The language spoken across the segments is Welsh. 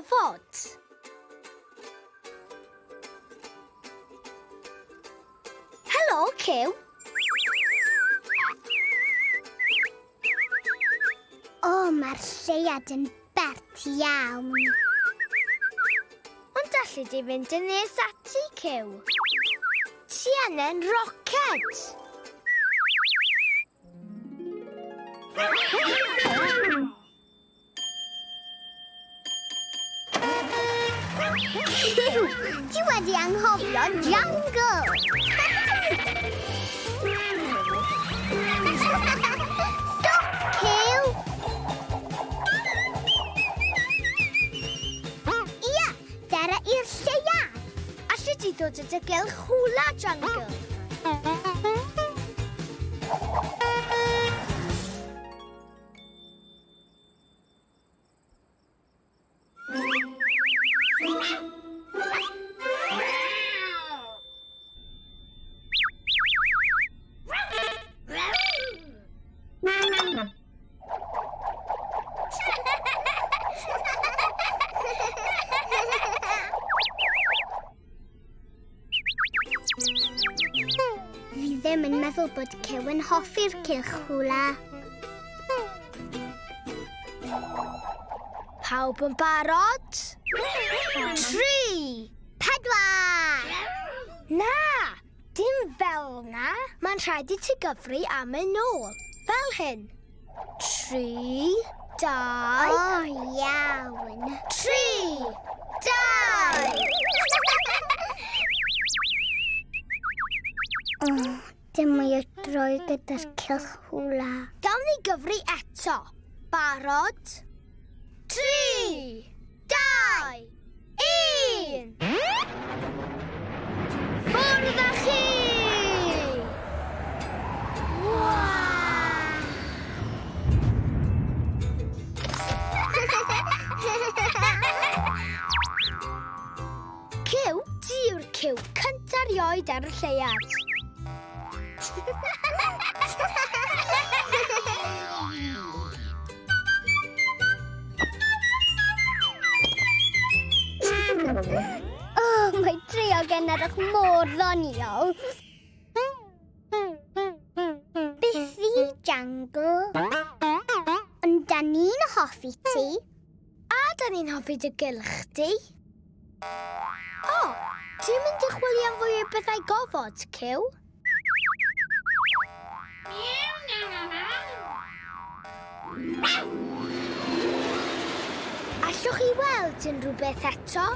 gofod. Helo, Cyw. O, mae'r lleuad yn bert iawn. Ond allu di fynd yn nes ati, Cyw. Ti angen roced. Cyw, ti wedi anghofio jungle. Stop, Cyw! Ia, dere i'r lleuad. Allet ti ddod y dy gylch hwla, Jungle? Fi ddim yn meddwl bod Cyw yn hoffi'r cylch hwla. Pawb yn barod? 3! 4! Na! Dim fel na. Mae'n rhaid i ti gyfri am yn ôl. Fel hyn. 3, 2... O, iawn. 3, 2... O, dim mwy o droi gyda'r cylch hwla. Gawn ni gyfri eto. Barod? 3, 2, 1! Ffwrdd â chi! Waw! Cyw, ti yw'r cyw cynta rioed ar y lleuad. Oh, mae trio gen edrych mor ddoniol. Beth i, Jangle? Ond da ni'n hoffi ti. A da ni'n hoffi dy gylch di. O, ti'n mynd i chwilio am fwy o bethau gofod, Cyw? Allwch chi weld unrhyw beth eto?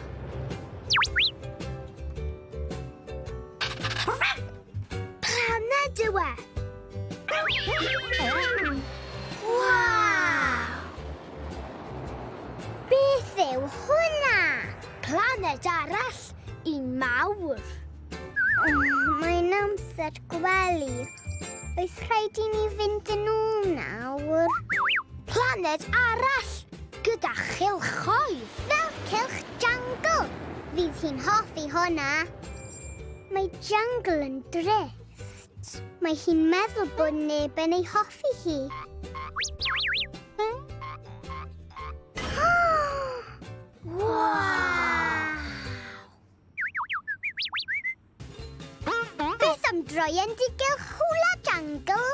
Planed yw e! Waw! Beth yw hwnna? Planed arall, un mawr. Oh, mae'n amser gwely. Oes rhaid i ni fynd yn ôl nawr? Planed arall, gyda chylchoedd. Fel cylch Jungle. Fydd hi'n hoffi hwnna. Mae Jungle yn drist. Mae hi'n meddwl bod neb yn ei hoffi hi. Waw! Beth am droi yn digel hwla jungle?